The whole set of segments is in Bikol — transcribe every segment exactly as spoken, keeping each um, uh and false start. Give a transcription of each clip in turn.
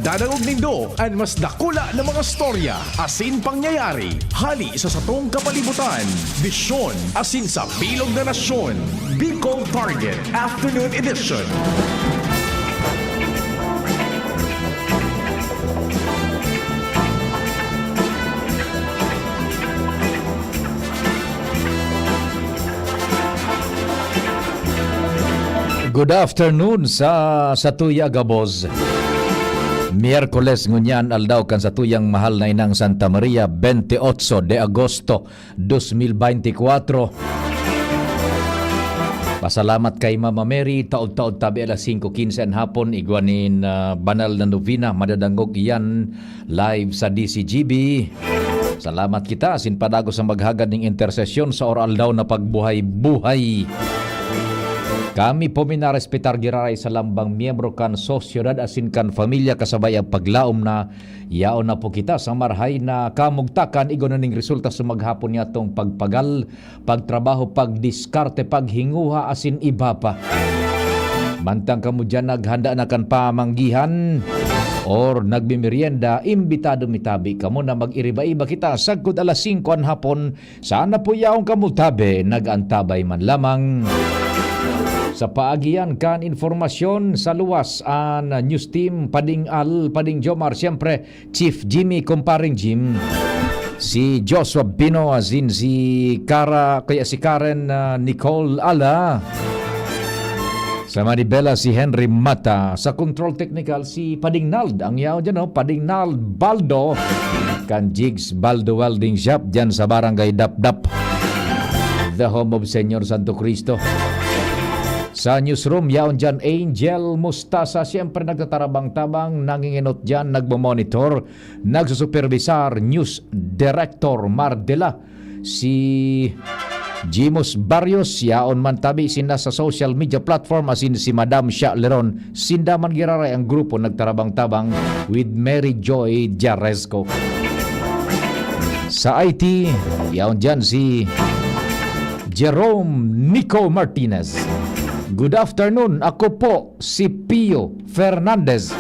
Dadangog nindo an mas dakula na mga storya asin pangyayari hali sa satong kapalibutan, bisyon asin sa bilog na nasyon. Bicol Target Afternoon Edition. Good afternoon sa, sa tuya gabos. Miyerkules ngunyan, aldaw kan satuyang mahal na inang Santa Maria, bente otso de Agosto, dos mil bente kwatro. Pasalamat kay Mama Mary, taod-taod tabi alas singko kinse an hapon, igwa nin, ah, banal na novena, madadangog iyan live sa D C G B. Salamat kita asin padagos sa maghagad ning intersesyon sa or-aldaw na pagbuhay-buhay. Kami po minarespetar giraray sa lambang miyembro kan sosyedad asin kan pamilya kasabay ang paglaom na yaon na po kita sa marahay na kamugtakan, igwa na ning resulta sa maghapon niyatong pagpagal, pagtrabaho, pagdiskarte, paghinguha, asin iba pa. Mantang kamo diyan naghanda na kan pamanggihan or nagmimerienda, imbitado mi tabi kamo na mag-iriba-iba kita sagkod alas singko an hapon. Sana po yaon kamo tabi, nag-antabay man lamang. Sa paagihan kan informasyon sa luwas, an news team, Pading Al, Pading Jomar, siyempre, Chief Jimmy, Kumparing Jim, si Joshua Bino, asin si Kara, kaya si Karen, ah, Nicole Ala. Sa manibela, si Henry Mata. Sa control technical, si Pading Nald. Ang yaon dyan, oh, Pading Nald Baldo. Kan Jigs Baldo Welding Shop, dyan sa Barangay Dapdap. The home of Señor Santo Cristo. Sa newsroom, yaon dyan, Angel Mustasa. Siyempre, nagtatarabang-tabang, nanginginot dyan, nagmomonitor, nagsusupervisar, news director, Mardela. Si Jimus Barrios, yaon man tabi sinda sa social media platform, asin si Madam Sha Leron, sinda man giraray ang grupo nagtarabang-tabang with Mary Joy Diaresco. Sa I T, yaon dyan si Jerome Nico Martinez. Good afternoon, ako po si Pio Fernandez.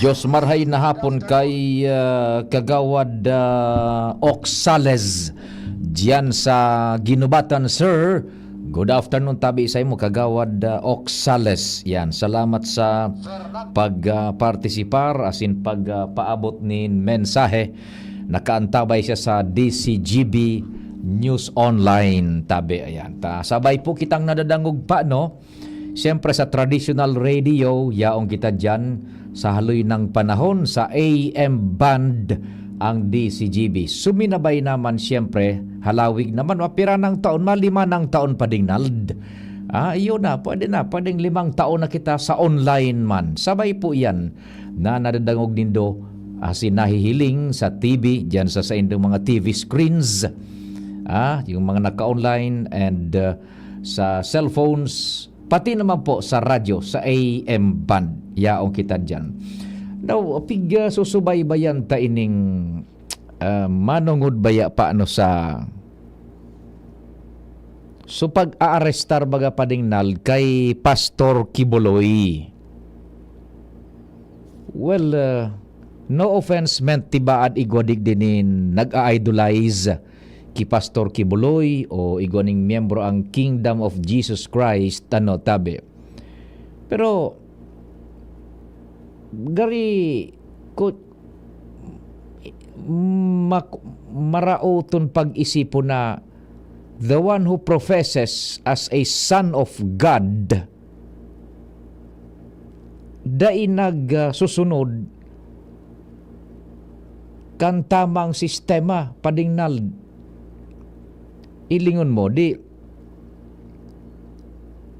Diyos marhay na hapon kay, ah, Kagawad, ah, Oxales diyan sa Ginubatan, sir. Good afternoon tabi sa imo, Kagawad, ah, Oxales. Yan, salamat sa pag, ah, partisipar asin pag, ah, paabot nin mensahe. Nakaantabay siya sa D C G B News Online tabi. Ayan, ta, sabay po kitang nadadangog pa, no? Siyempre, sa traditional radio, yaon kita diyan sa haloy ng panahon, sa A M band ang D C G B. Suminabay naman, siyempre, halawig naman, mapira ng taon, malima ng taon pa, Dinald. Ah, yun na, pwede na, pwedeng limang taon na kita sa online man. Sabay po yan na nadadangog nindo, ah, si nahihiling sa T V, diyan sa saindong mga T V screens. Ah, yung mga naka-online and, ah, sa cellphones, pati naman po sa radyo, sa A M band. Yaon kita diyan. Now, pig, ah, susubaybayan ta ining, ah, manongod baya pa ano sa so pag-aarestar baga pa ding nal kay Pastor Kibuloy. Well, ah, no offense meant, tibaad igwa digdi nin nag-a-idolize ki Pastor Kibuloy o igwa ning miyembro ang Kingdom of Jesus Christ, ano, tabi. Pero, gari, ku-, mak-, maraoton pag-isipon na the one who professes as a son of God, dai nag, ah, susunod kan tamang sistema, padingnal. Ilingon mo, di,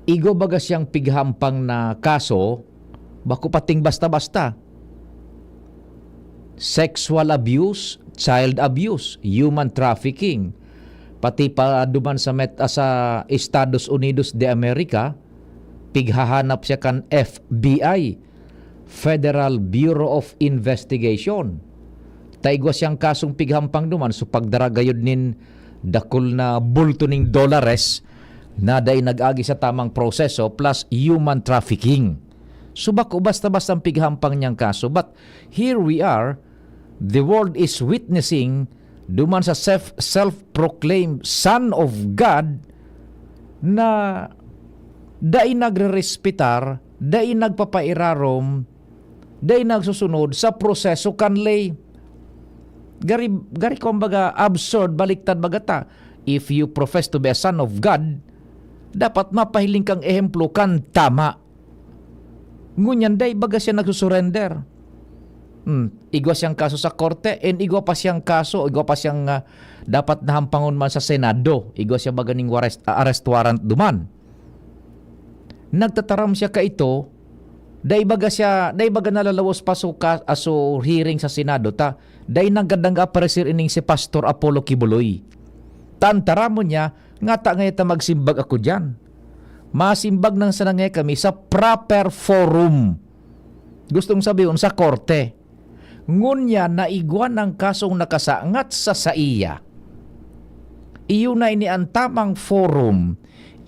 igwa baga siyang pighampang na kaso, bako pating basta-basta. Sexual abuse, child abuse, human trafficking, pati pa duman sa met-, ah, sa Estados Unidos de America, pighahanap siya kan F B I, Federal Bureau of Investigation. Ta igwa siyang kasong pighampang duman, so pagdara gayod nin dakul na bulto ning dolares na dai nag-agi sa tamang proseso, plus human trafficking. So bako basta-basta ang pighampang niyang kaso. But here we are, the world is witnessing duman sa self, self-proclaimed Son of God na dai nagrerespetar, dai nagpapairarom, dai nagsusunod sa proseso kan ley. Gari, gari kumbaga absurd, baliktad baga ta. If you profess to be a son of God, dapat mapahiling kang ehemplo kan tama. Ngunyan dai baga siya nagsusurrender. Hmm, igwa siyang kaso sa korte, and igwa pa siyang kaso, igwa pa siyang, ah, dapat nahampangon man sa Senado. Igwa siya baga ning warest-, ah, arrest warrant duman. Nagtataram siya kaito, dai baga siya, dai baga nalalawos pa so ka-, ah, so hearing sa Senado ta, dai nanggad nag-aparecer ining si Pastor Apollo Kibuloy. Tantaramon niya, ngata ngaya ta magsimbag ako diyan. Masimbag nang sana ngaya kami sa proper forum. Gustong sabihon, sa korte. Ngunyan na igwa nang kasong nakasangat sa saiya. Iyo na ini an tamang forum.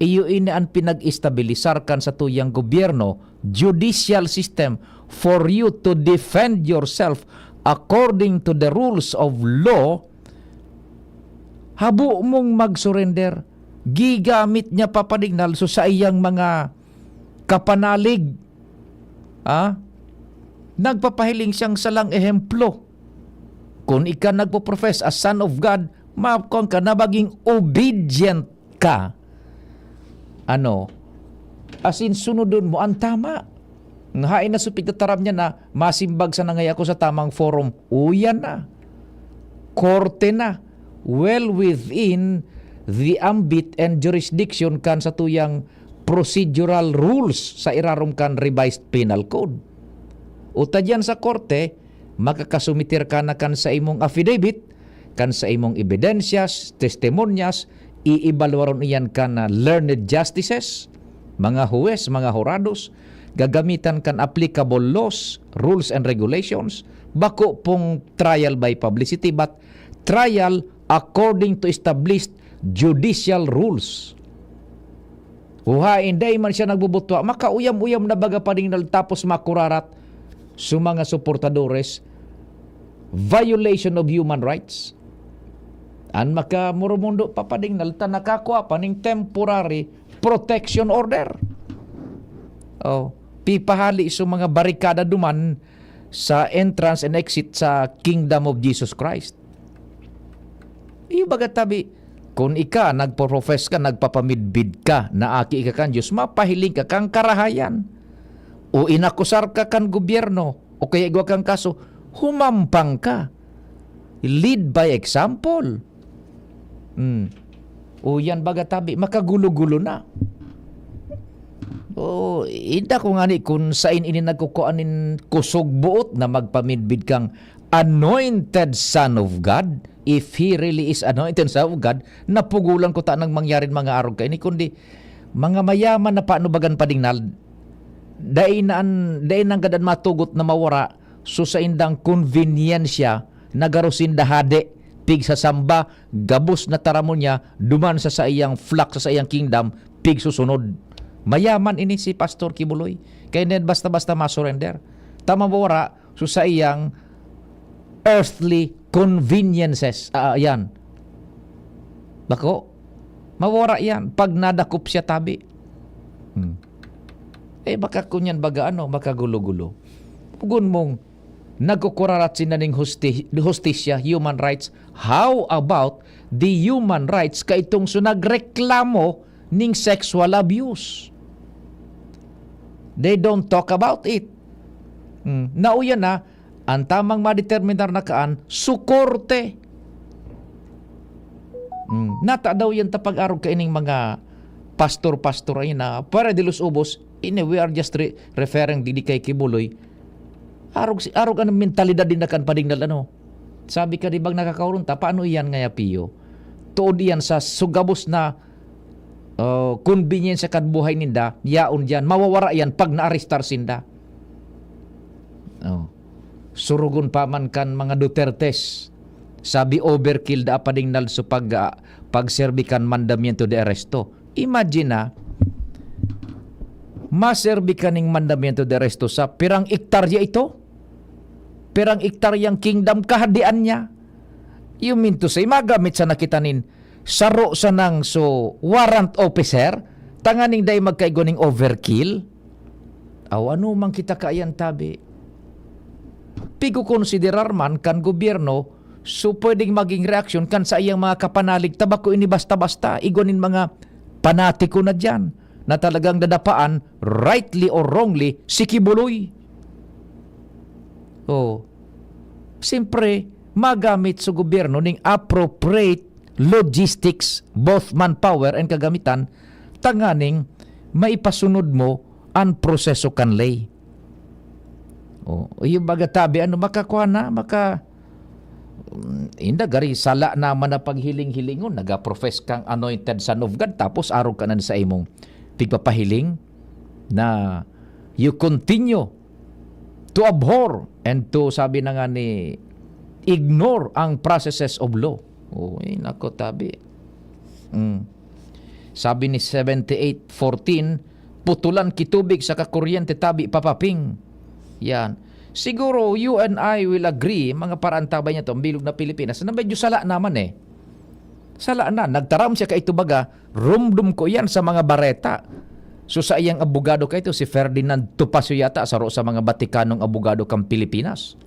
Iyo ini an pinag-estabilisar kan satuyang gobyerno, judicial system, for you to defend yourself according to the rules of law. Habo mong mag-surrender. Gigamit niya pa, Padingnal, so saiyang mga kapanalig. Ah? Nagpapahiling siyang salang ehemplo. Kun ika nagpo-profess as Son of God, makuan ka na maging obedient ka. Ano? As in, sunodon mo ang tama. Nga haen na so pigtataram niya na masimbag sana ngaya ako sa tamang forum. Uyan na. Korte na. Well within the ambit and jurisdiction kan satuyang procedural rules sa irarom kan Revised Penal Code. O ta diyan sa korte, makakasumiter ka na kan sa imong affidavit, kan sa imong ebidensyas, testimonyas, iibalwaron iyan kan, ah, learned justices, mga huwes, mga hurados, gagamitan kan applicable laws, rules and regulations, bako pong trial by publicity, but trial according to established judicial rules. Uhain, dai man siya nagbubutwa, makauyam-uyam na baga, Padingnal, tapos makurarat sa mga suportadores, violation of human rights. An makamurumundo pa, Padingnal, ta nakakua pa ning temporary protection order. Oh, pipahali sa mga barikada duman sa entrance and exit sa Kingdom of Jesus Christ. Iyo baga tabi, kun ika nagpo-profess ka, nagpapamidbid ka na aki ika kan Dios, mapahiling ka kan karahayan. O inakusar ka kan gobyerno, o kaya igwa kang kaso, humampang ka. Lead by example. Hmm. O yan baga tabi, makagulo-gulo na. O, inda ko ngani kun sain ini nagkukua nin kusog boot na magpamidbid kang anointed Son of God, if he really is anointed Son of God, napugulan ko ta nang mangyarin mga arog kaini, kundi mga mayaman na panubagan, Padingnal, dai na an, dai nanggad an matugot na mawara so saindang konbenyensya na garo sinda hade, pigsasamba, gabos na taramon niya, duman sa saiyang flock, sa saiyang kingdom, pigsusunod. Mayaman ini si Pastor Kibuloy. Kaya hindi basta-basta masurrender. Ta mawara so saiyang earthly conveniences. Ah, yan. Bako, mawara yan pag nadakop siya tabi. Hmm. Eh, baka kunyan baga ano, makagulo-gulo. Pugon mong nagkukurarat sinda ning husti-, hustisya, human rights. How about the human rights kaitong so nagreklamo ning sexual abuse? They don't talk about it. Hmm. Nauyan na, an tamang madeterminar na kaan, su korte. Hmm. Nata daw yan ta pag-arog kaining mga pastor-pastor ay na, para de los ubos, ini, we are just re-, referring didi kay Kibuloy. Arog si, arog ang mentalidad din na kan Padingnal, ano? Sabi ka, di bang nakakaurunta? Paano iyan ngaya, Pio? tuod iyan sa sugabos na, oh, konbinyensya kan buhay ninda, yaon diyan, mawawara iyan pag naarestar sinda. Oh. Surugon pa man kan mga Dutertes. Sabi, overkill daa pa ding nalso pag, ah, pagserbi kan mandamiento de arresto. Imagine na, maserbi ka ning mandamiento de arresto sa pirang ektarya ito? Pirang ektaryang kingdom, kahadian niya? You mean to say, magamit sana kita nin saro sanang so warrant officer, tanganing dai magkaigwa ning overkill? Aw, ano man kita kaiyan tabi? Pigkokonsiderar man kan gobyerno so pwedeng maging reaksyon kan saiyang mga kapanalig ta bako ini basta-basta, igwa nin mga panatiko na diyan na talagang dadapaan, rightly or wrongly, si Kibuloy. Oh. Siyempre, magamit sa gobyerno ning appropriate logistics, both manpower and kagamitan, tanganing maipasunod mo an proseso kan ley. Oh, iyo baga tabi, ano, makakuha na, maka, mm, inda gari, sala naman na paghiling-hilingon, nagaprofess kang anointed son of God, tapos arog ka na sa imong pigpapahiling na you continue to abhor and to, sabi na nga ni, ignore ang processes of law. Uy, nako, tabi. Mm. Sabi ni seventy-eight fourteen, "Putulan ki tubig saka kuryente, tabi, papaping." Yan. Siguro, you and I will agree, mga paraantabay niya to, ang bilog na Pilipinas, na medyo sala naman eh. Sala na. Nagtaram siya kaito baga, rumdom ko yan sa mga bareta. So, sa iyang abogado kaito, si Ferdinand Topacio yata, saro sa mga batikanong abogado kan Pilipinas.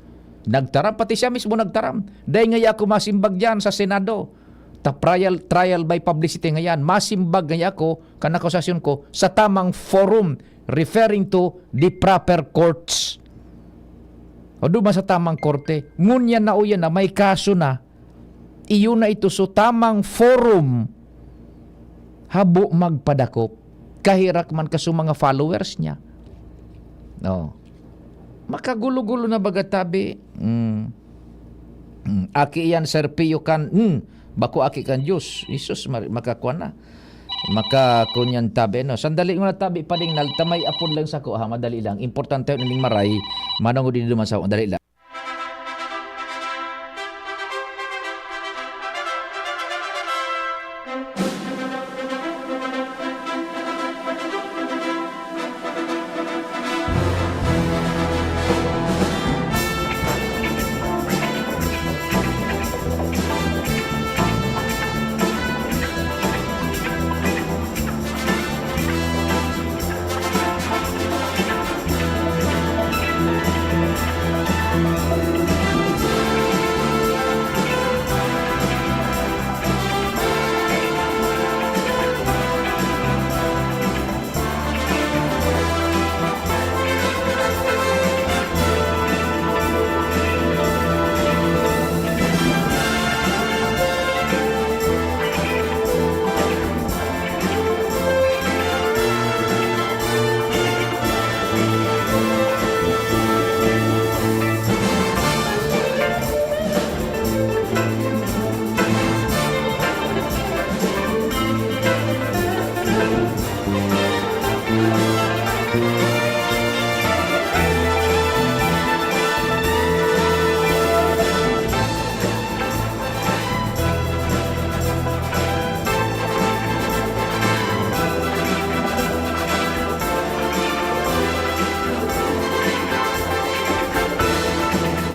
Nagtaram, pati siya mismo nagtaram. Dahil nga ako masimbag diyan sa Senado. Ta trial, trial by publicity ngayan. Masimbag ngaya ako, kan akusasyon ko, sa tamang forum, referring to the proper courts. O duman sa tamang korte. Ngunyan na uyan na, may kaso na, iyo na ito so tamang forum, habo magpadakop, kahirak man kaso mga followers niya. No. Makagulo-gulo na baga tabi. Mm. Mm. Aki iyan, Sir Pio, kan, mm, bako aki kan Diyos. Jesus, mar-, makakuha na. Makakunyan tabi, no? Sandali muna tabi, pading naltamay apod lang sako, ha? Madali lang. Importante yun, ining maray. Manong di duman sa, madali lang.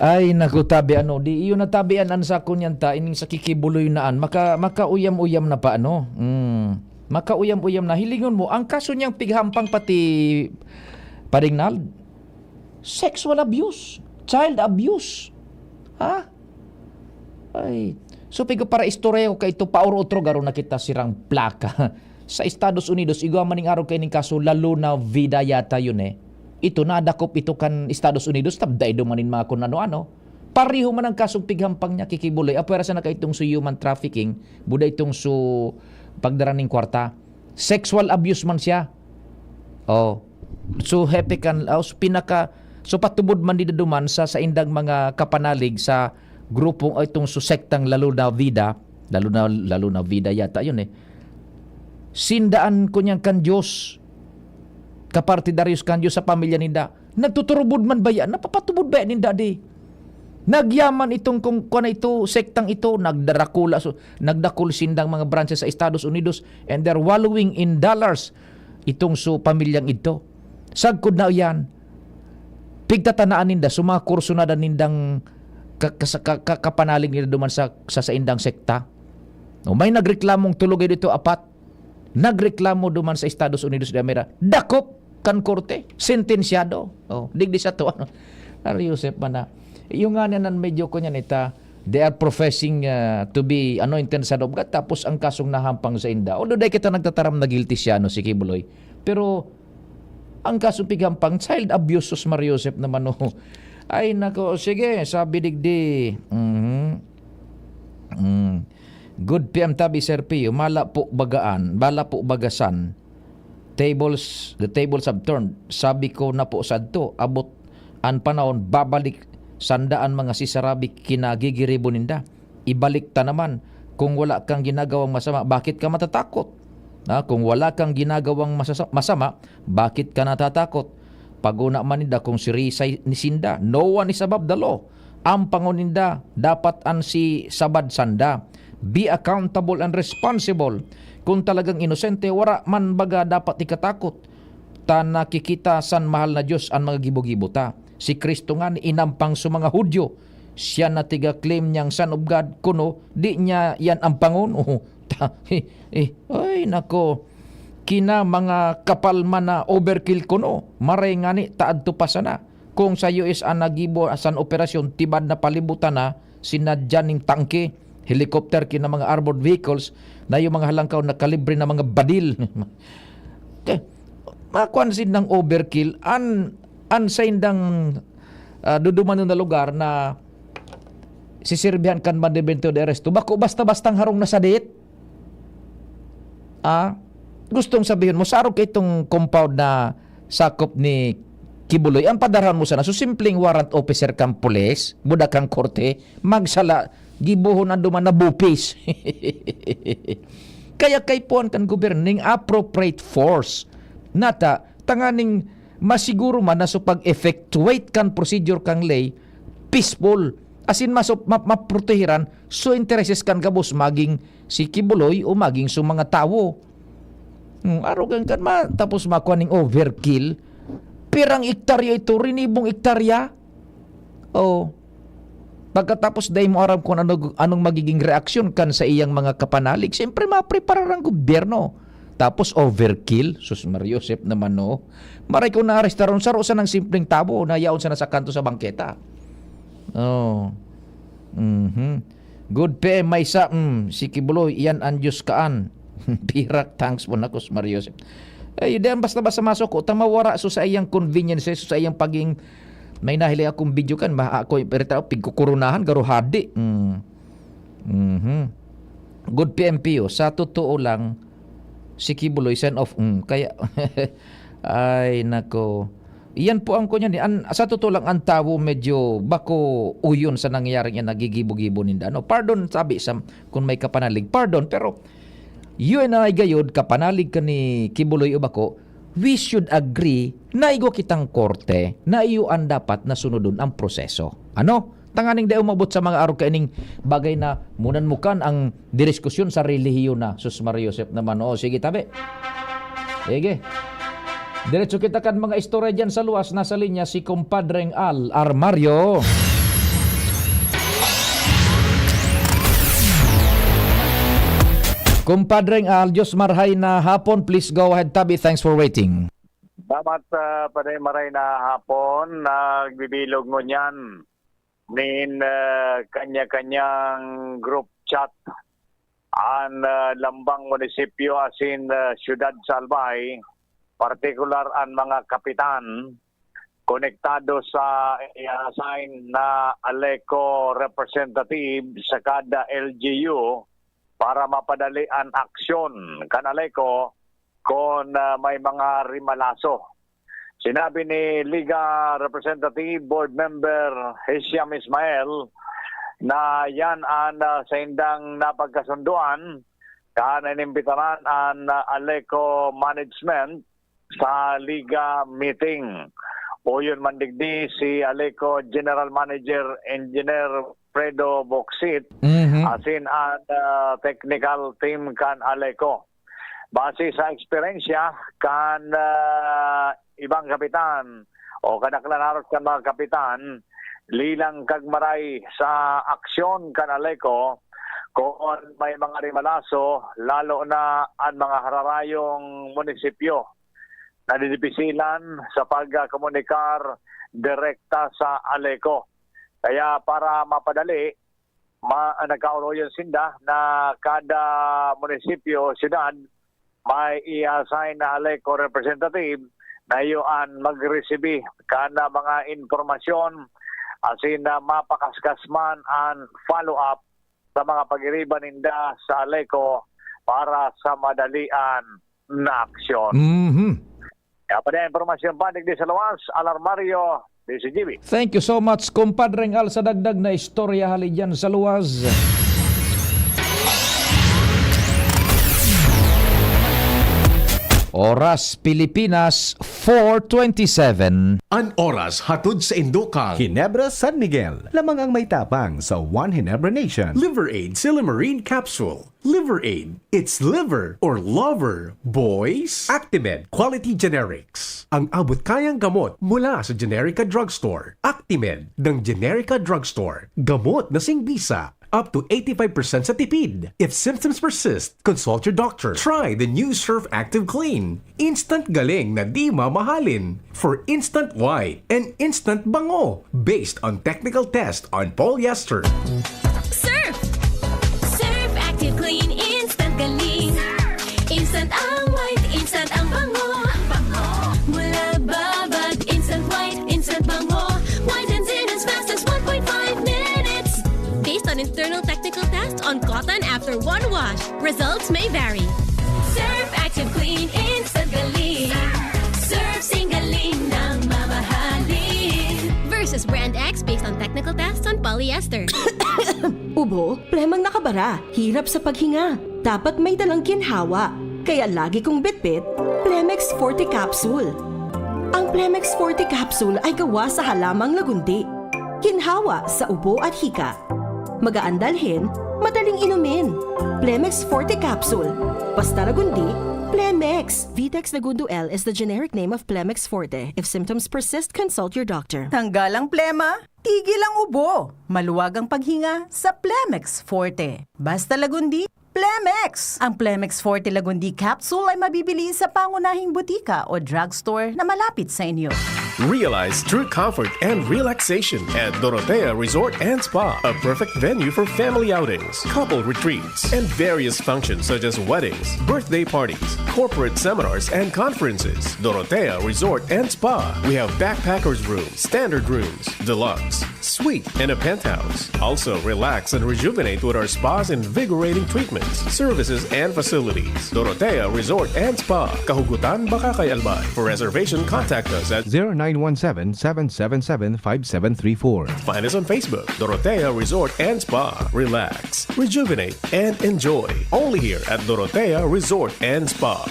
Ay, naku, tabi, ano, di, iyo na tabi an, an sako niyan ta, ining sa kikibuloy na an, maka-, makauyam-uyam na pa, ano? Mm. Makauyam-uyam na. Hilingon mo, ang kaso niyang pighampang pati, Pading Nald, sexual abuse, child abuse. Ha? Ay, so pigo para istorya ko kaito, paoro-otro garo na kita sirang plaka. Sa Estados Unidos, igwa man ning arog kaining kaso, La Luna Vida yata yun eh. Ito, nadakop ito kan Estados Unidos, tabday duman nin mga kun ano-ano. Pareho man ang kasong pighampang niya, kikibuloy. Apwera sana kaitong so human trafficking, buda itong so pagdara ning kwarta. Sexual abuse man siya. Oh. So, hepe kan, oh, so pinaka, so patubod man dida duman sa, sa indang mga kapanalig sa grupong, oh, itong so sektang La Luna Vida, Lalo na, lalo na Vida yata yun eh. Sindaan ko niyan kan Diyos. Kapartidaryos kan Diyos sa pamilya ninda. Nagtuturubod man ba yan? Napapatubod ba yan ninda di? Nagyaman itong kung kuwan na ito, sektang ito, nagdarakula, so, nagdakul sindang mga branches sa Estados Unidos and they're wallowing in dollars. Itong so pamilyang ito. Sagkod na yan, pigtatanaan ninda, so mga kursunada nindang ka, ka, ka, ka, kapanalig nila duman sa, sa saindang sekta. O may nagreklamong tulog dito, apat. Nagreklamo duman sa Estados Unidos de America. Dakop kan korte, sentensyado. Oh, digdi sa to, ano. Ari Joseph man na. Yung nga na nan medyo ko niyan ita, they are professing uh, to be anointed sa of God, tapos ang kasong nahampang sa inda. Although dahil kita nagtataram na guilty siya, no, si Kibuloy. Pero ang kasong pighampang, child abuse, sus Maria Joseph naman, no. Ay, nako, sige, sabi digdi. Mhm. Mm. Good P M tabi, Sir Pio, mala po bagaan, mala po bagasan. Tables, the tables have turned. Sabi ko na po sadto, abot an panahon, babalik sanda an mga sisarabi kinagigiribo ninda. Ibalik ta naman, kung wala kang ginagawang masama, bakit ka matatakot? Ha? Kung wala kang ginagawang masasa- masama, bakit ka natatakot? Paguna man ninda kung sirisay ni sinda, no one is above the law. Ampangon ninda, dapat an si sabad sanda. Be accountable and responsible. Kung talagang inosente, wara man baga dapat ikatakot. Ta nakikita san mahal na Dios an mga gibo-gibo ta. Si Cristo ngani inampang sa mga Hudyo. Siya na tiga-claim niyang Son of God, kuno di niya yan ampangon. Oh, ta, eh, eh, ay, nako. Kina mga kapal man na overkill kuno. Maray ngani, taadto pa sana. Kung sa U S an nagibo san operasyon, tibad na palibutan na, sinadya ning tangke, helicopter, kina mga armored vehicles, na yung mga halangkaw na kalibre na mga badil. Eh, makuan sindang overkill, an, an saindang ah, dudumanon na lugar na sisirbihan kan mandamiento de arresto. Bako basta-bastang harong na sadit. Ah, gustong sabihon mo, sa arog kaitong compound na sakop ni Kibuloy, ang padarahon mo sana, so simpleng warrant officer kang pulis, buda kang korte, magsala, gibohon ang duman na bupis. Kaya kaipuhan kan gobyerno ning appropriate force. Nata, tanganing masiguro man na sa pag-effectuate kan procedure kan ley, peaceful. Asin mas ma-, maprotehiran so intereses kan gabos, maging si Kibuloy o maging sa mga tawo. Hmm, arogan kan ma, tapos makuha ning overkill. Pirang ektarya ito, rinibong ektarya. Oh. Pagkatapos dai mo aram kung ano, anong magiging reaksyon kan sa iyang mga kapanalig. Siyempre, mapreparar ang gobyerno. Tapos overkill, sus Maria Joseph naman, no? Maray kung naarestaron, saro sanang simpleng tawo na yaon sana sa kanto sa bangketa. Oh. Mhm. Good P M, may sa, mm, si Kibuloy, iyan ang Diyos kaan. Pirak, thanks po na, sus Maria Joseph. Ay, di ang basta-basta masoko, ta mawara so sa iyang convenience, so sa iyang paging, may nahiling akong video kan, ma-, ako, pero tao, pigkukurunahan, garo hadi. Mm. Mhm. Good P M P O, sa totoo lang, si Kibuloy, send off. Mm, kaya, ay, nako. Iyan po ang kunyan. An, sa totoo lang, ang tawo medyo bako uyon sa nangyayaring yan, nagigibo-gibo ninda. Ano? Pardon, sabi sa, kung may kapanalig, pardon, pero you and I gayod, kapanalig ka ni Kibuloy o bako, we should agree na igwa kitang korte, na iyo ang dapat na sunodon ang proseso. Ano? Tanganing dai umabot sa mga arog kaining bagay na munan mo kan ang didiskusyon sa relihiyon na. Sus Maria Joseph naman. O, sige, tabi. Sige. Diretso kita kan mga istorya dyan sa luwas. Nasa linya si Compadreng Al Armario. Compadreng Al, Diyos marhay na hapon. Please go ahead, tabi. Thanks for waiting. Salamat, ah, Padre Maray na hapon. Nagbibilog ngunyan nin, ah, kanya-kanyang group chat an, ah, lambang munisipyo asin, ah, siyudad sa Albay, partikular an mga kapitan konektado sa i-assign na ALECO representative sa kada L G U para mapadali an aksyon kan ALECO kon, ah, may mga rimalaso. Sinabi ni Liga Representative Board Member Hisham Ismail, na yan an, ah, saindang napagkasundoan kan inimbitaran an, ah, Aleco Management sa Liga meeting. Oyon man digdi si Aleco General Manager Engineer Fredo Bocsit, Mhm. asin an, ah, technical team kan Aleco. Base sa eksperyensya kan, ah, ibang kapitan o kadaklan haros kan mga kapitan, lilang kag maray sa aksyon kan Aleco kun may mga rimalaso, lalo na an mga hararayong munisipyo na didipisilan sa pagkomunikar direkta sa Aleco. Kaya para mapadali, ma-, nagkaoroyon sinda na kada munisipyo, syudad, may i-assign na Aleco representative na iyo an magresibi kan mga impormasyon asin na mapakaskas man an follow-up sa mga pagiriba ninda sa Aleco para sa madalian na aksyon. Mhm. Kaya pa din impormasyon pa digdi sa luwas, Alarmario, D C G B. Thank you so much, Compadre Al, sa dagdag na istorya hali dyan sa luwas. Oras Pilipinas, four twenty-seven. An oras hatod sa Indokang Ginebra San Miguel. Lamang ang may tapang sa One Ginebra Nation. Liver Aid Silymarin Capsule. Liver Aid. It's liver or lover, boys. Actimed Quality Generics. Ang abot-kayang gamot mula sa Generica Drugstore. Actimed ng Generica Drugstore. Gamot na singbisa. Up to eighty-five percent sa tipid. If symptoms persist, consult your doctor. Try the new Surf Active Clean. Instant galing na di mamahalin. For instant white and instant bango. Based on technical test on polyester. Surf! Surf Active Clean Instant Galing. Instant ang white, instant ang bango. Mula babad, instant white, instant bango. Whitens in as fast as one point five minutes. Based on internal technical test on cotton after one wash. Results may vary. Surf Active Clean Instant Galing. Surf Sing Galing ng mamahalin. Versus Brand X based on technical tests on polyester. Ubo, plemang nakabara, hirap sa paghinga. Dapat may dalang ginhawa. Kaya lagi kong bitbit, Plemex Forte Capsule. Ang Plemex Forte Capsule ay gawa sa halamang lagundi. Ginhawa sa ubo at hika. Magaan dalhin, madaling inumin. Plemex Forte Capsule. Basta lagundi, Plemex. Vitex Lagundo L is the generic name of Plemex Forte. If symptoms persist, consult your doctor. Tanggal ang plema, tigil ang ubo, maluwag ang paghinga sa Plemex Forte. Basta Lagundi, Plemex! Ang Plemex Forte Lagundi Capsule ay mabibili sa pangunahing butika o drugstore na malapit sa inyo. Realize true comfort and relaxation at Dorotea Resort and Spa, a perfect venue for family outings, couple retreats, and various functions such as weddings, birthday parties, corporate seminars, and conferences. Dorotea Resort and Spa. We have backpackers room, standard rooms, deluxe, suite, and a penthouse. Also, relax and rejuvenate with our spa's invigorating treatments, services, and facilities. Dorotea Resort and Spa, Kahugutan, Bacacay, Albay. For reservation, contact us at zero nine one seven, seven seven seven, five seven three four. Find us on Facebook, Dorotea Resort and Spa. Relax, rejuvenate, and enjoy. Only here at Dorotea Resort and Spa.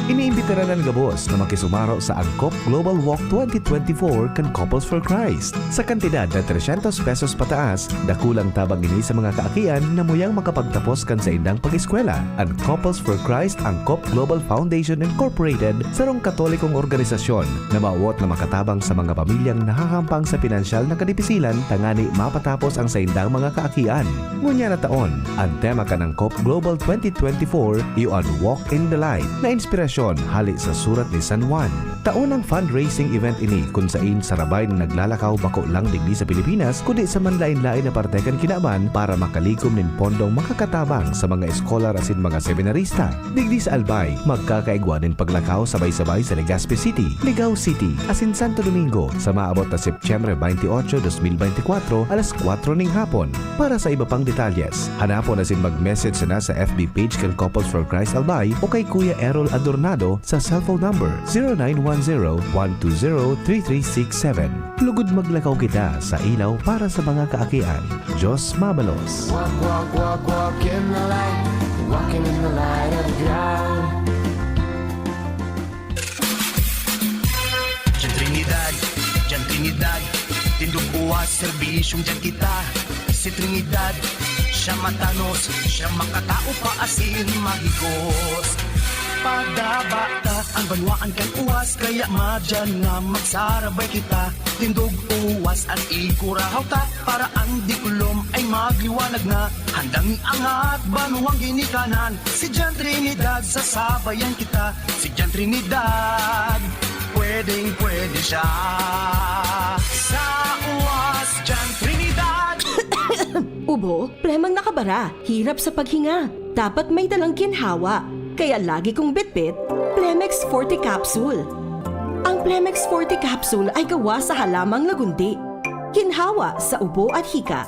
Iniimbitaran an gabos na makisumaro sa Angkop Global Walk twenty twenty-four kan Couples for Christ. Sa kantidad na trescientos pesos pataas, dakulang tabang ini sa mga kaakian na muyang makapagtapos kan saindang pag-eskwela. An Couples for Christ Angkop Global Foundation Incorporated, sarong Katolikong organisasyon na mawot na makatabang sa mga pamilyang nahahampang sa pinansyal na kadipisilan tangani mapatapos ang saindang mga kaakian. Ngunyan na taon, an tema kan Angkop Global twenty twenty-four iyo an Walk in the Light na inspirasyon hali sa Surat ni San Juan. Taon ang fundraising event ini kun sain sarabay na naglalakaw bako lang digdi sa Pilipinas kundi sa manlain-lain na parte kan kinaban para makalikom nin pondong makakatabang sa mga eskolar asin mga seminarista. Digdi sa Albay, magkakaigwa nin paglakaw sabay-sabay sa Legazpi City, Ligao City, asin Santo Domingo sa maabot na Setyembre twenty-eight, twenty twenty-four, alas kwatro ning hapon. Para sa iba pang detalyes, hanapon asin mag-message sana sa F B page kan Couples for Christ Albay o kay Kuya Errol Adornado. Senado sa cellphone number zero nine one zero, one two zero, three three six seven. Lugod maglakaw kita sa ilaw para sa mga kaakian. Diyos mabalos. Walk, walk, walk, walk in the light. Walking in the light of God. Diyan Trinidad, diyan Trinidad. Tindog uwas, serbisyong diyan kita. Si Trinidad, siya matanos, siya makatao pa asin mahigos. Padaba ta ang banwaan kan uwas, kaya madyan nga magsarabay kita. Tindog uwas at ikurahaw ta, para ang diklom ay magliwanag na. Handang iangat banwang ginikanan, si Jan Trinidad, sasabayan kita. Si Jan Trinidad, pwedeng pwede siya. Sa uwas, Jan Trinidad. Ubo, plemang nakabara, hirap sa paghinga. Dapat may dalang ginhawa. Kaya lagi kong bitbit, Plemex Forte Capsule. Ang Plemex Forte Capsule ay gawa sa halamang lagundi. Ginhawa sa ubo at hika.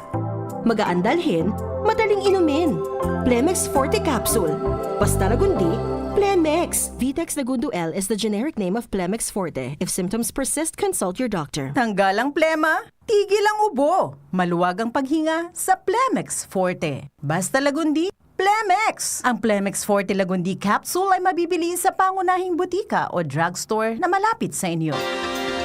Magaan dalhin, madaling inumin. Plemex Forte Capsule. Basta lagundi, Plemex. Vitex Lagundo L is the generic name of Plemex Forte. If symptoms persist, consult your doctor. Tanggal ang plema, tigil ang ubo. Maluwag ang paghinga sa Plemex Forte. Basta lagundi, Plemex! Ang Plemex Forte Lagundi Capsule ay mabibili sa pangunahing butika o drugstore na malapit sa inyo.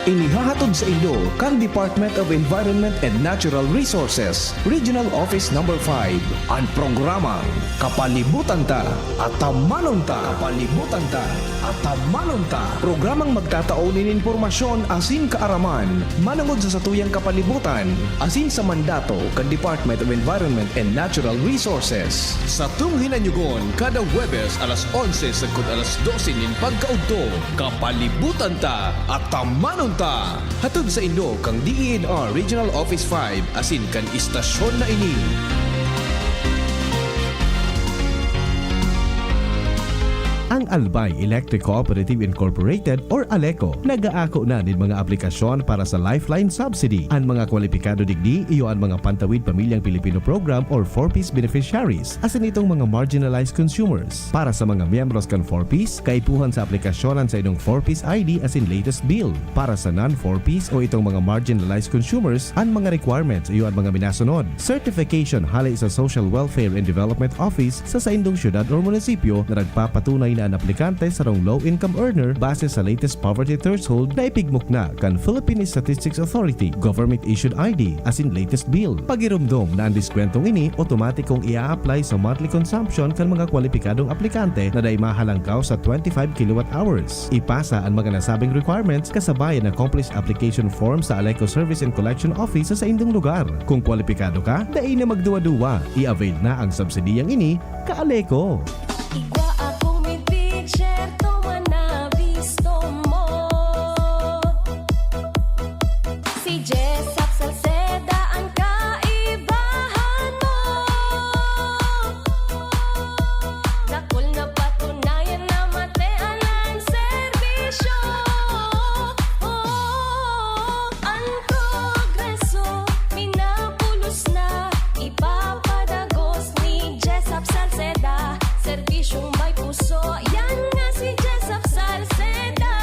Inihahatod sa inyo kan Department of Environment and Natural Resources, Regional Office Number five, an programang Kapalibutan Ta, Atamanon Ta. Kapalibutan Ta, Atamanon Ta. Programang magtatao nin impormasyon asin kaaraman manongod sa satuyang kapalibutan asin sa mandato kan Department of Environment and Natural Resources. Satong hinanyogon kada Huwebes alas onse sagkod alas dose nin pagkaudto, Kapalibutan Ta, Atamanon Ta. Hatod sa inyo kan D E N R Regional Office five asin kan istasyon na ini. Ang Albay Electric Cooperative Incorporated or ALECO nag-aako na nin mga aplikasyon para sa Lifeline Subsidy. An mga kwalipikado digdi iyo an mga Pantawid Pamilyang Pilipino Program or four Ps beneficiaries, asin itong mga marginalized consumers. Para sa mga miyembros kan four Ps, kaipuhan sa aplikasyon an saindong four Ps I D asin latest bill. Para sa non-four Ps o itong mga marginalized consumers, an mga requirements iyo an mga minasunod: certification hale sa Social Welfare and Development Office sa saindong syudad or munisipyo na nagpapatunay na an aplikante sarong low-income earner base sa latest poverty threshold na ipigmukna kan Philippine Statistics Authority, government-issued I D, asin latest bill. Pagiromdom na an diskwentong ini otomatikong i-a-apply sa monthly consumption kan mga kwalipikadong aplikante na dai mahalangkaw sa twenty-five kilowatt hours. Ipasa an mga nasabing requirements kasabay an accomplished application form sa ALECO Service and Collection Office sa saindong lugar. Kung kwalipikado ka, dai na magduwa-duwa, i-avail na ang subsidiyang ini, ka-ALECO! Igwa akong mipicture, tuman na bisto mo. Si Jessop Salceda ang kaibahan mo. Dakul na patunayan na mate an serbisyo. Oh, ang progreso minapulos na, ipapadagos ni Jessop Salceda. Serbisyong may puso, yan nga si Jessop Salceda.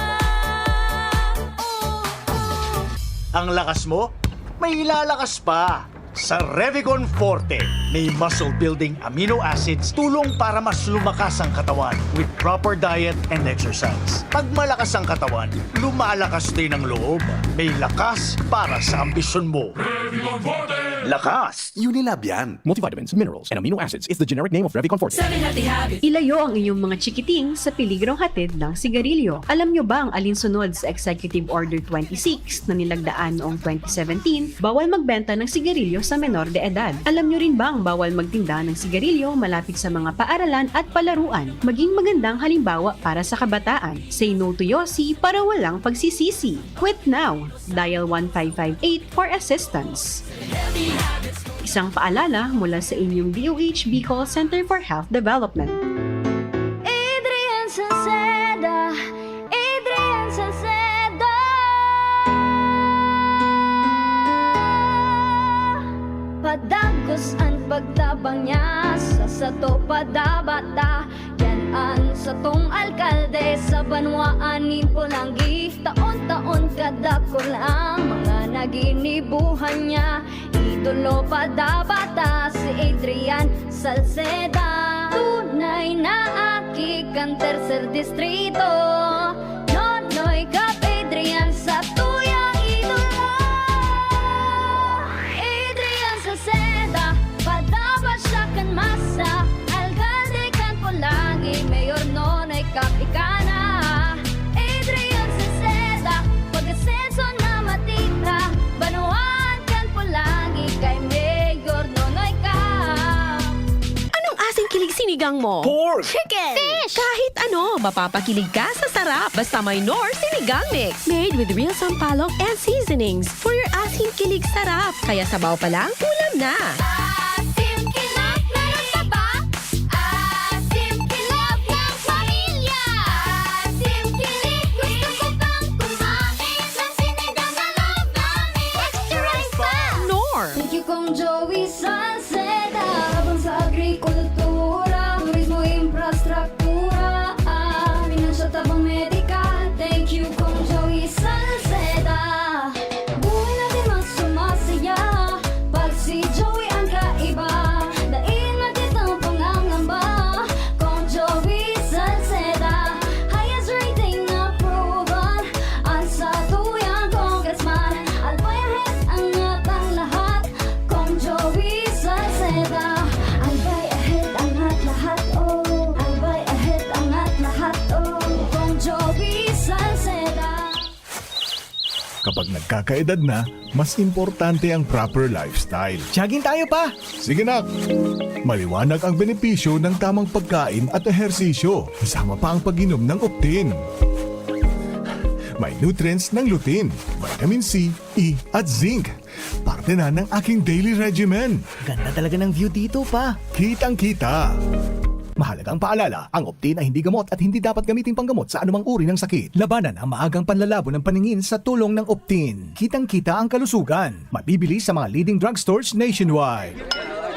Oh, oh. Ang lakas mo, may ilalakas pa. Sa Revicon Forte, may muscle building amino acids, tulong para mas lumakas ang katawan with proper diet and exercise. Pag malakas ang katawan, lumalakas din ang loob. May lakas para sa ambisyon mo. Revicon Forte! Lakas! Unilab yan. Multivitamins, minerals, and amino acids is the generic name of Revicon Forte. Seven Healthy Habits. Ilayo ang inyong mga chikiting sa peligrong hatid ng sigarilyo. Alam nyo bang alinsunod sa Executive Order twenty-six na nilagdaan noong twenty seventeen, bawal magbenta ng sigarilyo sa menor de edad? Alam nyo rin bang bawal magtinda ng sigarilyo malapit sa mga paaralan at palaruan? Maging magandang halimbawa para sa kabataan. Say no to Yossi para walang pagsisisi. Quit now! Dial one five five eight for assistance. Isang paalala mula sa inyong D O H Bicol Center for Health Development. Adrian Salceda, Adrian Salceda. Padagos an pagtabang niya, sa sato padabata, yan an Satong alkalde sa banwaan nin Polangui, taon-taon kadakul ang mga naginibuhan niya. Idolo pa dapat ta si Adrian Salceda. Tunay na aki kan Tercer Distrito. Nonoy Cap Adrian, satuyang idolo. Adrian Salceda, padapat siya kan masa. Alkalde kan Polangui, Mayor Nonoy Cap ika na. Adrian Salceda, pag-asenso na matita. Banwaan kan Polangui, kay Mayor Nonoy Cap. Anong asing kilig sinigang mo? Pork! Chicken! Fish! Kahit ano, mapapakilig ka sa sarap. Basta may Knorr Sinigang Mix. Made with real sampalok and seasonings. For your asing kilig sarap. Kaya sabaw pa lang, ulam na. Asim kilig, meron pa ba? Asim kilig ng pamilya. Asim kilig, gusto ko pang kumain ng sinigang na love namin. Extra rice pa! Knorr. Thank you, Kong Joey Salceda. Tabang sa agrikultura, turismo, infrastruktura, ah, pinansyal, tabang medikal. Thank you, Kong Joey Salceda. Buhay natin mas sumasaya pag si Joey ang kaiba. Dai na kitang pangangamba, Kong Joey Salceda. Highest rating approval, ang satuyang congressman. Albay ahead, angat ang lahat, Kong Joey Salceda. Albay ahead, angat lahat, oh. Albay ahead, angat lahat, oh. Kong Joey Salceda. Kapag nagkakaedad na, mas importante ang proper lifestyle. Jogging tayo, Pa! Sige, nak! Maliwanag ang benepisyo ng tamang pagkain at ehersisyo, kasama pa ang pag-inom ng Optin. May nutrients ng lutein, vitamin C, E, at zinc. Parte na ng aking daily regimen. Ganda talaga ng view dito, Pa. Kitang-kita. Mahalagang paalala, ang Optin ay hindi gamot at hindi dapat gamiting panggamot sa anumang uri ng sakit. Labanan ang maagang panlalabo ng paningin sa tulong ng Optin. Kitang-kita ang kalusugan. Mabibili sa mga leading drugstores nationwide.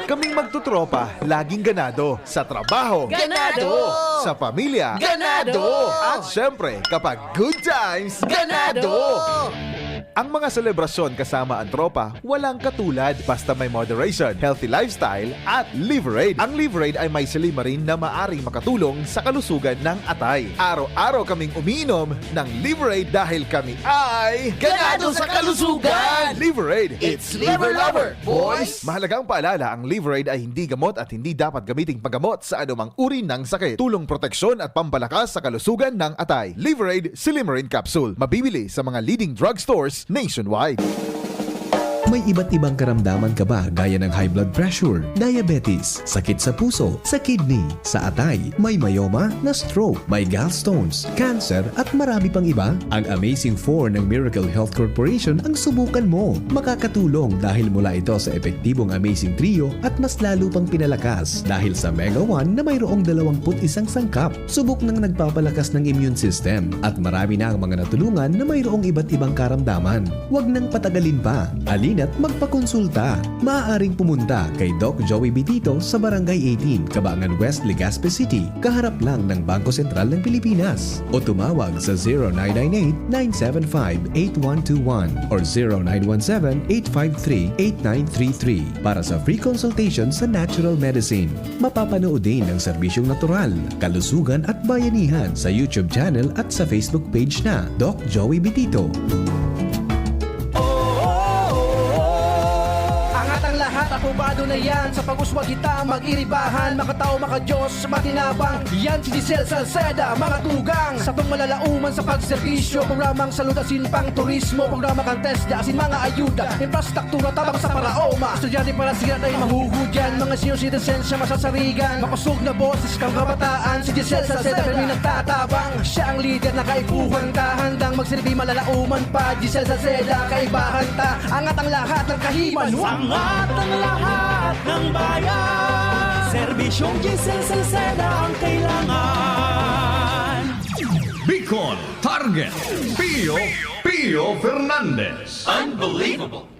Kaming magtotropa, laging ganado. Sa trabaho, ganado! Sa pamilya, ganado! At syempre, kapag good times, ganado! Ang mga selebrasyon kasama ang tropa, walang katulad. Basta may moderation, healthy lifestyle, at Liverade. Ang Liverade ay may silymarin na maaring makatulong sa kalusugan ng atay. Araw-araw kaming umiinom ng Liverade dahil kami ay ganado sa kalusugan! Liverade, it's liver lover, boys! Mahalagang paalala, ang Liverade ay hindi gamot at hindi dapat gamiting panggamot sa anumang uri ng sakit. Tulong, proteksyon at pampalakas sa kalusugan ng atay. Liverade Silymarin Capsule. Mabibili sa mga leading drugstores nationwide. May iba't ibang karamdaman ka ba, gaya ng high blood pressure, diabetes, sakit sa puso, sa kidney, sa atay, may myoma, na-stroke, may gallstones, cancer, at marami pang iba? Ang Amazing Four ng Miracle Health Corporation ang subukan mo. Makakatulong dahil mula ito sa epektibong Amazing Trio at mas lalo pang pinalakas dahil sa Mega One na mayroong dalawampu't isang sangkap. Subok nang nagpapalakas ng immune system at marami na ang mga natulungan na mayroong iba't ibang karamdaman. Huwag nang patagalin pa. Halina't magpakonsulta. Maaaring pumunta kay Doc Joey Bitito sa Barangay eighteen, Cabangan West, Legazpi City, kaharap lang ng Bangko Sentral ng Pilipinas. O tumawag sa zero nine nine eight, nine seven five, eight one two one or zero nine one seven, eight five three, eight nine three three para sa free consultation sa natural medicine. Mapapanood din ang serbisyong natural, kalusugan at bayanihan sa YouTube channel at sa Facebook page na Doc Joey Bitito. Angat ang lahat, apobado na yan. Sa pag-uswag kita, mag-iribahan, makatao, makadiyos, matinabang. Yan si Giselle Salceda, mga tugang. Satong malalauman sa pagserbisyo, programang salud asin pang turismo, programa kan TESDA asin mga ayuda, infrastruktura tabang sa paraoma. Estudyante para siya tayo mahuhudyan, mga senior citizen siya masasarigan. Makosog na boses kang kabataan, si Giselle Salceda may nagtatabang. Siya ang lider na kaipuhan ta, handang magsilbi malalauman pa. Giselle Salceda, kaibahan ta, angat ang lahat ng kahiman. Angat ang lahat ng bayan. Serbisyong Giselle Salceda ang kailangan. Bicol Target, Pio, Pio Fernandez. Unbelievable.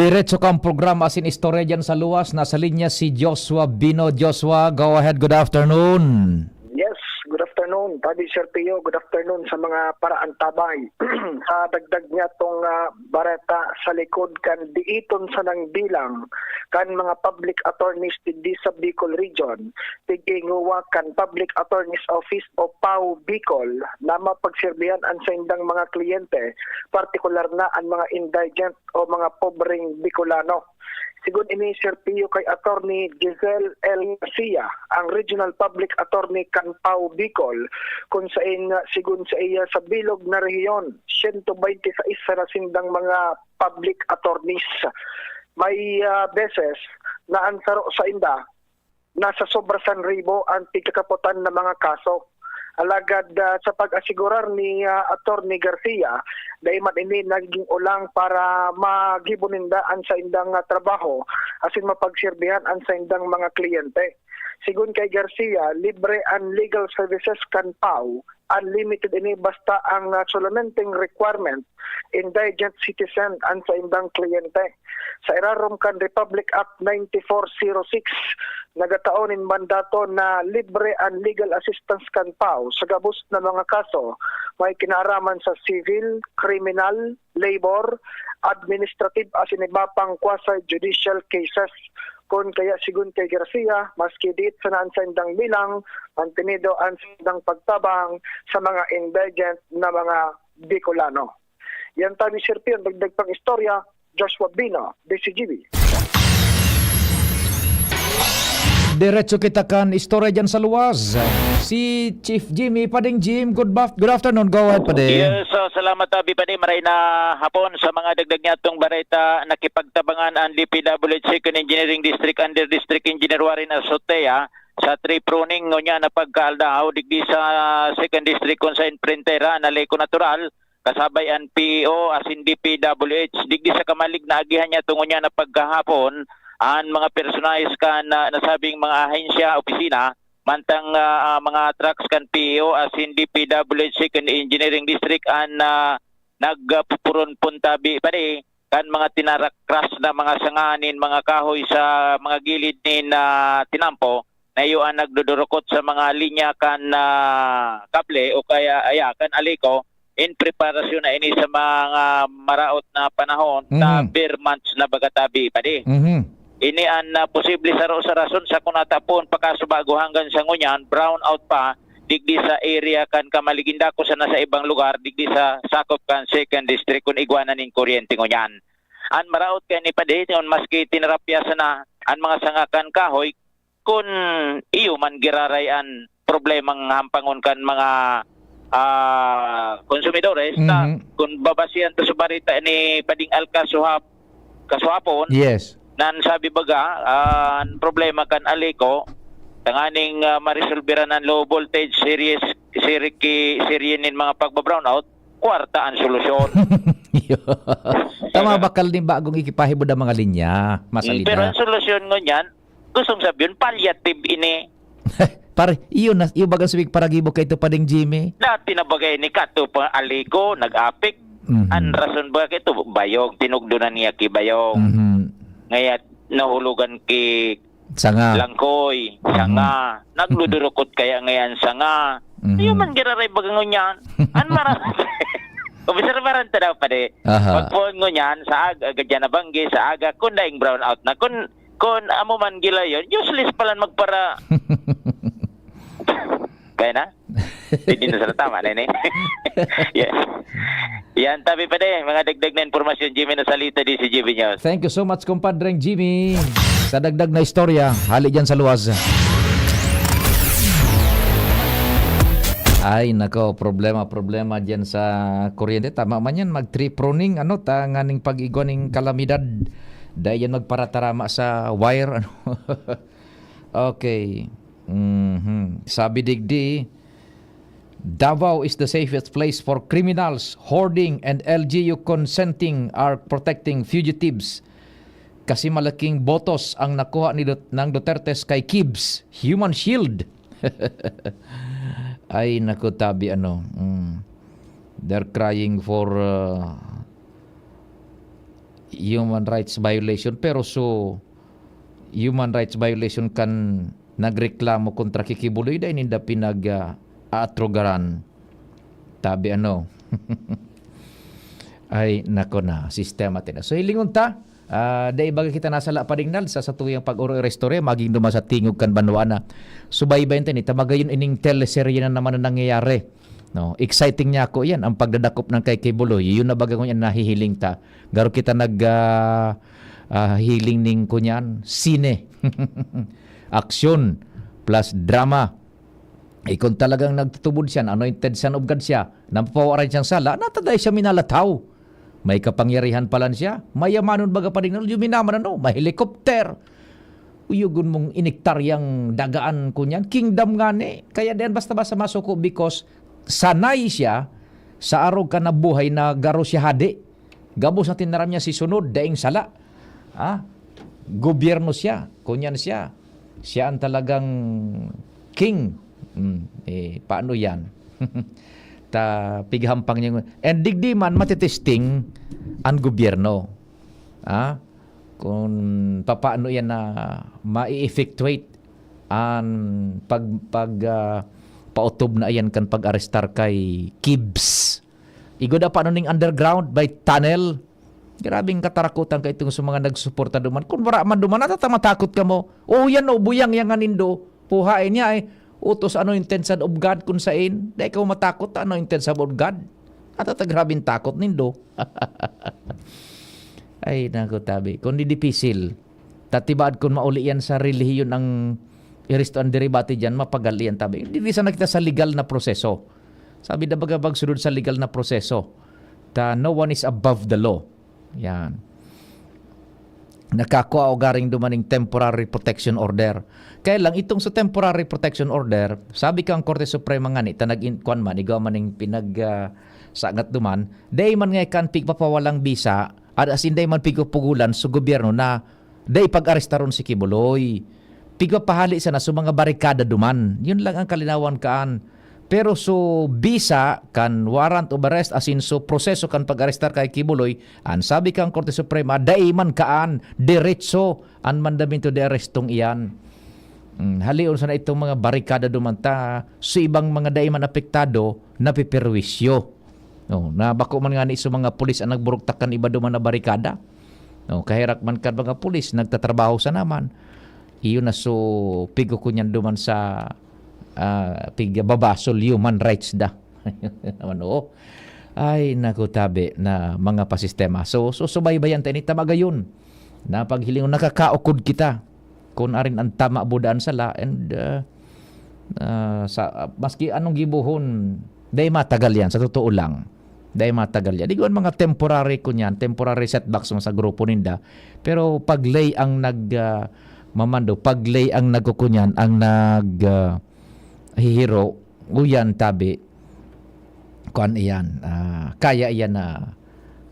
Diretso kang programa asin istorya diyan sa luwas. Nasa linya si Joshua Bino. Joshua, go ahead. Good afternoon. Yes, good afternoon, Tabi Serpio. Good afternoon sa mga paraantabay. Sa dagdag niya tong ah, bareta sa likod kan diiton sa nang bilang kan mga public attorneys digdi sa Bicol Region, tig-inguwa kan Public Attorney's Office o pau Bicol na mapagserbihan an saindang mga kliyente, partikular na an mga indigent o mga pobreng Bicolano. Sigon ini, Sir Pio, kay Attorney Giselle L. Garcia, ang Regional Public Attorney kan pau Bicol, kun sain, sigon sa iya, sa bilog na rehiyon, siyento bente sais sana sindang mga public attorneys. May ah, beses na ang saro sainda nasa sobra san ribo ang pigkakapotan na mga kaso. Alagad ah, sa pag-asigurar ni ah, Attorney Garcia, dai man ini nagiging ulang para magibo ninda an saindang ah, trabaho asin mapagserbihan an saindang mga kliyente. Sigon kay Garcia, libre an legal services kan pau, unlimited ini basta ang ah, solamenteng requirement, indigent citizen an saindang kliyente. Sa irarom kan Republic Act ninety-four zero six, nagatao nin mandato na libre an legal assistance kan pau sa gabos na mga kaso may kinaaraman sa civil, criminal, labor, administrative asin iba pang quasi-judicial cases. Kun kaya, sigon kay Garcia, maski diit sana an saindang bilang, mantenido an saindang pagtabang sa mga indigent na mga Bicolano. Yan tabi, Sir Pio, ang dagdag pang istorya, Joshua Bina, D C G B. Diretso kita kan istorya dyan sa luwas. Si Chief Jimmy, Pading Jim, good, baf- good afternoon. Go ahead, Pading. Yes, so, salamat, Abi, Pading. Maray na hapon sa mga dagdag niya itong bareta. Nakipagtabangan ang D P W H Second Engineering District under District Engineer Warren Azotea sa tree pruning ngunyan na pagkaaldaw digdi sa Second District, kun sa Imprintera na Leyco Natural, kasabay an P E O asin D P W H. Digdi sa kamalig na agihan niya tungo niya na pagkahapon, an mga personahes kan na nasabing mga ahensya, opisina, mantang ah, ah, mga trucks kan P E O asin D P W H Second Engineering District an ah, nagpupuron-pon tabi pare kan mga tinarakras na mga sanga nin mga kahoy sa mga gilid nin ah, tinampo na iyo an nagdudurukot sa mga linya kan ah, kable o kaya aya kan Aleco in preparasyon na ini sa mga maraot na panahon na Mhm. Bare months na baga tabi padi. Mhm. Ini an ah, posible saro sa rason sa kun ata poon pakasubago hanggang sa ngunyan, brown out pa digdi sa area kan Kamalig, inda ko sana sa ibang lugar digdi sa sakop kan Second District kun igwa na nin kuryente ngunyan. An maraot kaya ni padi, maski tinarapya sana an mga sanga kan kahoy, kun iyo man giraray an problemang hampangon kan mga ah, konsumidores na Mhm. kun babasihan ta sa barita ni Pading Alka Suhap, kasuhapon, Yes. nan sabi baga, ah, an problema kan Aleco, tanganing ah, maresolbera an low voltage series, siriki, serye nin mga pagba-brownout, kwarta an solusyon. Tama, bakal nin bagong ikipahibo na mga linya, Mm, pero masalida. Ang solusyon ngunyan, gustong sabihin, palliative ini. Pare, iyo na, iyo bagang subig paragibo kay ito, Pading Jimmy? Dati na bagay ni Kato pa Aleco, nag-apik. Mhm. An rason ba kay ito, bayog, tinugdo na niya ki bayog. Mhm. Ngaya, nahulugan ki Sanga. Langkoy, Mhm. sanga. Nagludurukot kaya ngayan sanga. Mhm. Iyo man giraray baga ngunyan. An mara-, obserbaran ta daw, pare. Aha. Pagpoon ngunyan, sa aga, gadyan na banggi, sa aga, kun daing brown out na. Kun, kun amo man gilayon, useless palan magpara. Kaya na? Hindi na sana tama na ini. Yeah. Yan, tabi pa din. Mga dagdag na impormasyon, Jimmy Nasalita, D C G B News. Thank you so much, kumpadreng Jimmy. Sa dagdag na istorya, hali dyan sa luwas. Ay, nako, problema, problema dyan sa kuryente. Tama man yan, mag-tree pruning, ano, ta, nganing pag-igwa ning kalamidad. Dahil yan magparatarama sa wire, ano. Okay. Mhm. Sabi digdi, Davao is the safest place for criminals. Hoarding and L G U consenting are protecting fugitives. Kasi malaking botos ang nakuha ni Dut-, ng Dutertes kay Kibs. Human shield. Ay, naku, tabi, ano. Mm. They're crying for, uh, human rights violation, pero so human rights violation kan nagreklamo kontra ki Quiboloy, dai ninda pinag, ah, aatrugaran. Tabi ano. Ay, nako na, sistema tina. So, hilingon ta, ah, dai baga kita nasala, Padingnal, sa satuyang pag-oro-, istorya, maging duman sa tingog kan banwa na. Subaybayan ta ini, ta magayon ining teleserye na naman na nangyayari. No, exciting niya ako yan, ang pagdadakop ng kay Quiboloy. Yun na baga ngunyan nahihiling ta. Garo kita nag, ah, ah, hiling ning kunyan, sine. Aksyon plus drama. Eh, kung talagang nagtutubod siya, anointed son of God siya, napapawaran siyang sala, nataday siya minalataw. May kapangyarihan palan siya, mayamanon baga, Padingnal, yuminaman ano, may helicopter. Uyogon mong iniktaryang dagaan ko niyan, kingdom ngani. Kaya diyan basta-basta masuko because sanay siya sa arog ka na buhay na garo siya hade. Gabos na tinaram niya si sunod, daing sala. Ah, gobyerno siya, kunyan siya. Siya ang talagang king. Hmm, eh, paano yan? Ta, pighampang niya. And digdi man, matitesting ang gobyerno. Ah, kung papaano yan na ma-effectuate an pag-, pag, ah, paotob na iyan kan pag-arestar kay Kibs. Igwa da pa ano ning underground by tunnel. Grabing katarakutan ka itong sa mga nagsuporta duman. Kung wala man duman, natata-, matakot ka mo. Oh, yan o, buyang yan nga nindo. Puhain niya eh. Utos ano yung intention of God kung sain. Dahil ka matakot, ano yung intention of God? Natata-, grabing takot nindo. Ay, naku, tabi. Kung di dipisil, tatibaad kung mauli yan sa relihiyon ang iristo ang deribate dyan, mapagal yan, tabi. Hindi sana kita sa legal na proseso. Sabi na baga pagsunod sa legal na proseso. Ta, no one is above the law. Yan. Nakakua o garing dumaning temporary protection order. Kaya lang, itong sa temporary protection order, sabi kang Korte Suprema nga ni, ta nag-in-, kwan man, igwa man ning pinag, ah, sangat duman, dai man nga kan pigpapawalang bisa, at as in, dai man pigpupugulan sa gobyerno na dai pag-arestaron si Kibuloy. Pigpapahali sana sa mga barikada duman. Yun lang ang kalinawan kaan. Pero so bisa kan warrant of arrest, as in so proseso kan pag-arestar kay Kibuloy, an sabi kan Korte Suprema, dai man kaan, diretso an mandamiento de arestong iyan. Hmm, halion sana itong mga barikada duman ta, so ibang mga dai man apektado, napiperwisyo. No, na bako man nga ni sa mga pulis ang nagburuktak kan iba duman na barikada. No, kaherak man kan mga pulis, nagtatrabaho sa naman. Iyo na so pigo ko niyan duman sa, ah, piga babasol human rights da. Naman, oo. Ay, naku, tabi na mga pasistema. So, so, subaybayan tayo ni Tamagayon. Na paghilingon, nakakaukod kita. Kung arin ang tama, budaan sala, and, ah, ah, sa, ah, maski anong gibohon, dai matagal yan, sa totoo lang. Dai matagal yan. Igwan mga temporary ko niyan, temporary setbacks mo sa grupo ninda. Pero pag lay ang nag, ah, mamando, pag lay ang nagkukunyan, ang nag, ah, hihiro, uyan, tabi, kuan iyan, ah, kaya iyan na,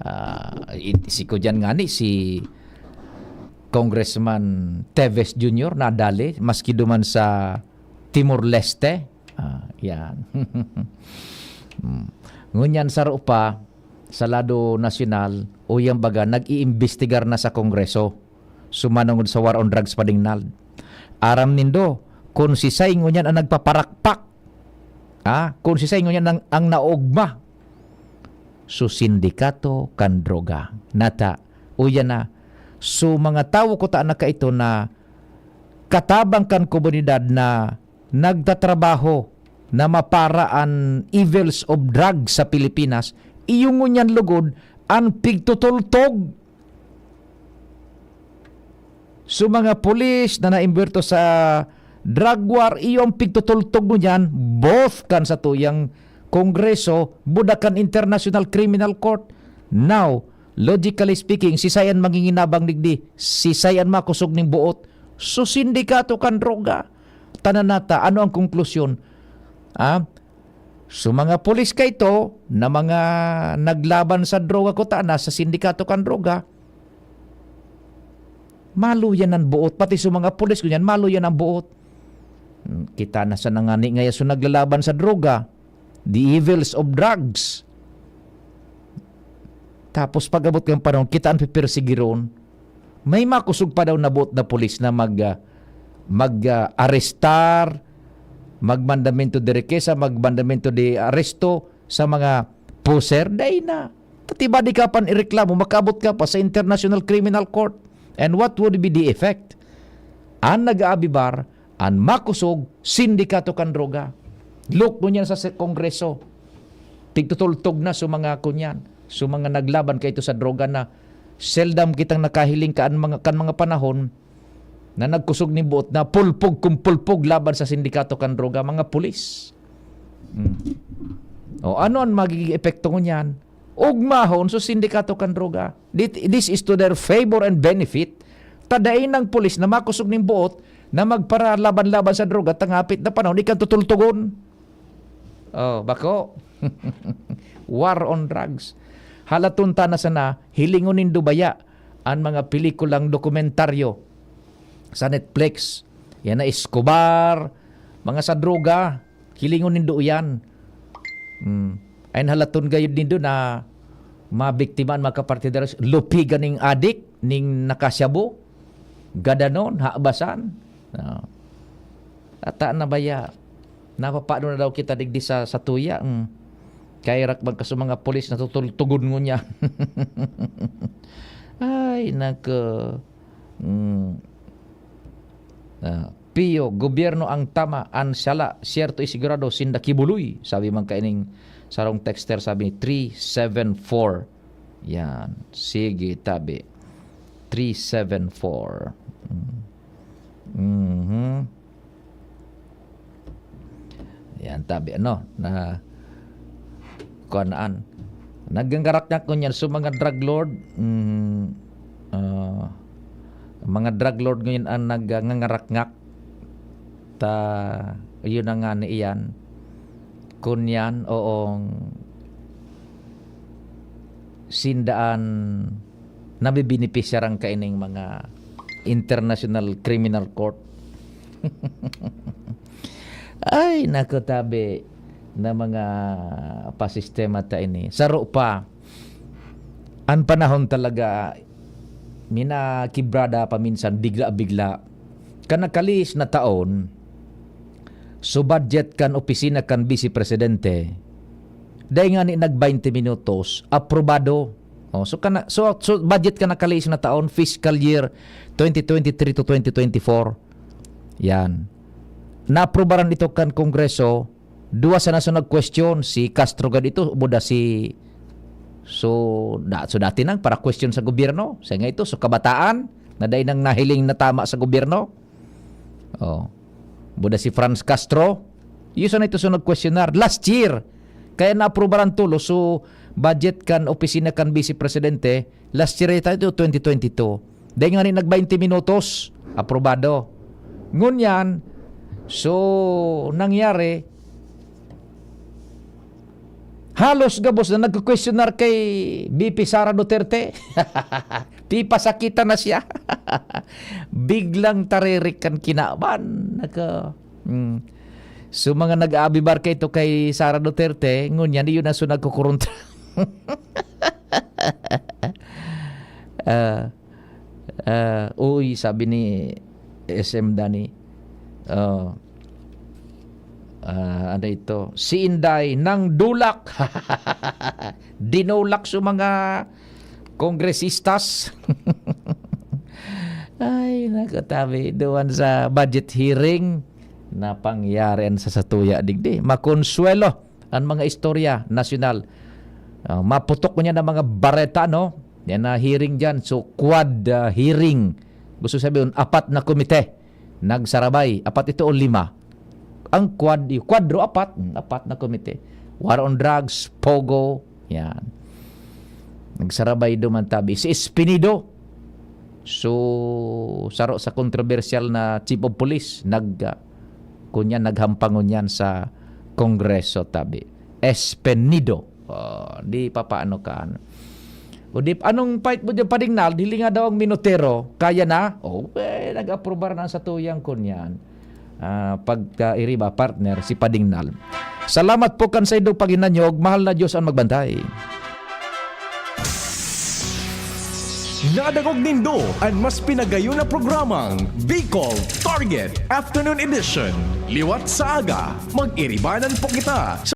ah, it-, si ko dyan nga ni, si Congressman Teves Junior nadali, maski duman sa Timor-Leste. Ah, yan. Hmm. Ngunyan sa pa, sa lado nasyonal, o yang baga, nag-iimbestigar na sa Kongreso. Sumanungod sa war on drugs, Padingnal. Aram nindo, kung si Say ngunyan ang nagpaparakpak, ah, kung si Say ngunyan ang, ang naogma, so sindikato kan droga. Nata, uya na, so mga tawo ko ta na kaito na katabang kan komunidad na nagtatrabaho na mapara an evils of drugs sa Pilipinas, iyo ngunyan lugod an pigtutultog. So, mga pulis na naimbwerto sa drug war, iyo ang pigtutultog ngunyan, both kan satuyang Kongreso, buda kan International Criminal Court. Now, logically speaking, si Sayan manginginabang digdi, si Sayan makosog ning buot. So, sindikato kan droga. Tanan nata, ano ang konklusyon? Ah? So, mga pulis kaito na mga naglaban sa droga, kuta na sa sindikato kan droga, maluyan ang buot. Pati sa mga pulis, kunyan, maluyan ang buot. Hmm, kita na sa nangani ngaya so naglalaban sa droga, the evils of drugs. Tapos pag-abot kan panahon, kita an pepersigiron. May makosog pa daw na buot na pulis na mag, ah, mag, ah, arestar, magmandamento de requisa, magmandamento de aresto sa mga poser. Dai na. Tatiba di ka pan ireklamo, makaabot ka pa sa International Criminal Court. And what would be the effect? An nag-aabibar, an makosog, sindikato kan droga. Look ngunyan sa, sa Kongreso. Tigtutultog na sa mga kunyan, sa mga naglaban kaito sa droga na seldom kitang nakahiling kan mga, kan mga panahon na nagkusog nin buot na pulpog kung pulpog laban sa sindikato kan droga, mga pulis. Hmm. O ano ang magiging epekto ngunyan? Ugmahon sa sindikato kan droga. Thi-, this is to their favor and benefit. Ta dai nang pulis na makosog nin buot na magparalaban-laban sa droga, ta ngapit na panahon, ikan tutultugon. Oh, bako. War on drugs. Halaton ta na sana, hilingon nindo baya an mga pelikulang dokumentaryo sa Netflix. Yan na Escobar, mga sa droga, hilingon nindo yan. Hmm. Ay halaton gayod nindo na mabiktima an mga kapartidero, lupigan ning adik, ning nakasyabo, gadanon, habasan. Ah. Ata na baya, napapano na daw kita digdi sa, sa tuya. Hmm. Kaya rak magkaso mga pulis natutultugon ngunyan. Ay, nako. Hmm. Ah, Pio, gobyerno ang tama, an sala, siyerto i sigurado, sinda kibuloy. Sabi man kaining sarong texter, sabi, three seven four. Yan. Sige, tabi. Three seven four. Mm. Mhm. Yan, tabi, ano, na, kuan an. Nagngangaraknak ngunyan. So, mga drug lord, mm, ah, mga drug lord ngayon ang nagngangaraknak. Ta, yun na nga ni iyan. Kun yan, oong sindaan nabibinipisyar ang kaining mga International Criminal Court. Ay, naku, tabi na mga pasistema ta ini. Saro pa, an panahon talaga, minakibrada pa minsan, bigla-bigla. Kan nakalihis na taon, so budget kan opisina kan Vice Presidente, dai ngani nag baynte minutos, aprobado. Oh, so, kana, so, so budget kan nakalihis na taon, fiscal year twenty twenty-three to twenty twenty-four. Yan. Naaprobaran ito kan Kongreso, duwa sana so nag-question, si Castro gad ito, buda si, so, da, so dati nang para question sa gobyerno, sa nga ito, so kabataan, na dai nang nahiling na tama sa gobyerno. Oh. Buda si Franz Castro, iyo sana ito so nag-questionar last year. Kaya naaprobaran tulos, so budget kan opisina kan Vice Presidente, last year ito, twenty twenty-two. Dai ngani nag baynte minutos, aprobado. Ngunyan, so, nangyari, halos gabos na nagko-questionar kay V P Sara Duterte. Pipasakitan na siya. Biglang taririk kan kinaban. Naka, mm. So, mga nag-aabibar kaito kay Sara Duterte, ngunyan, iyon na so nagkukuruntra. Ah, ah, uy, sabi ni S M Danny, oh, ah, ano ito? Si Inday nang dulak. Dinulak sa mga kongresistas. Ay, nakatabi. Duman sa budget hearing, napangyari an sa satuya digdi. Makonsuelo an mga istorya nasyonal. Ah, maputok niya ng mga bareta, no? Yan na hearing dyan. So, quad, ah, hearing. Gusto sabihin, apat na komite nagsarabay. Apat ito o lima? Ang quad, yung kwadro, apat. Hmm, apat na komite. War on drugs, pogo, yan. Nagsarabay duman tabi. Si Espinido, so, saro sa kontrobersyal na chief of police, nag, ah, kunya, naghampangon yan sa Kongreso tabi. Espinido. Oh, di papaano ka, ano? O di, anong pait mo dyan, Padingnal? Hilinga daw ang minutero. Kaya na? Oh, eh, nag-aprobar na sa tuyang kunyan. Ah, pagkairiba, partner, si Padingnal. Salamat po kan sa idong paghinanyog. Mahal na Diyos ang magbantay. Nadangog nindo an mas pinagayon na programang Bicol Target Afternoon Edition. Liwat sa aga, mag-iribanan po kita sa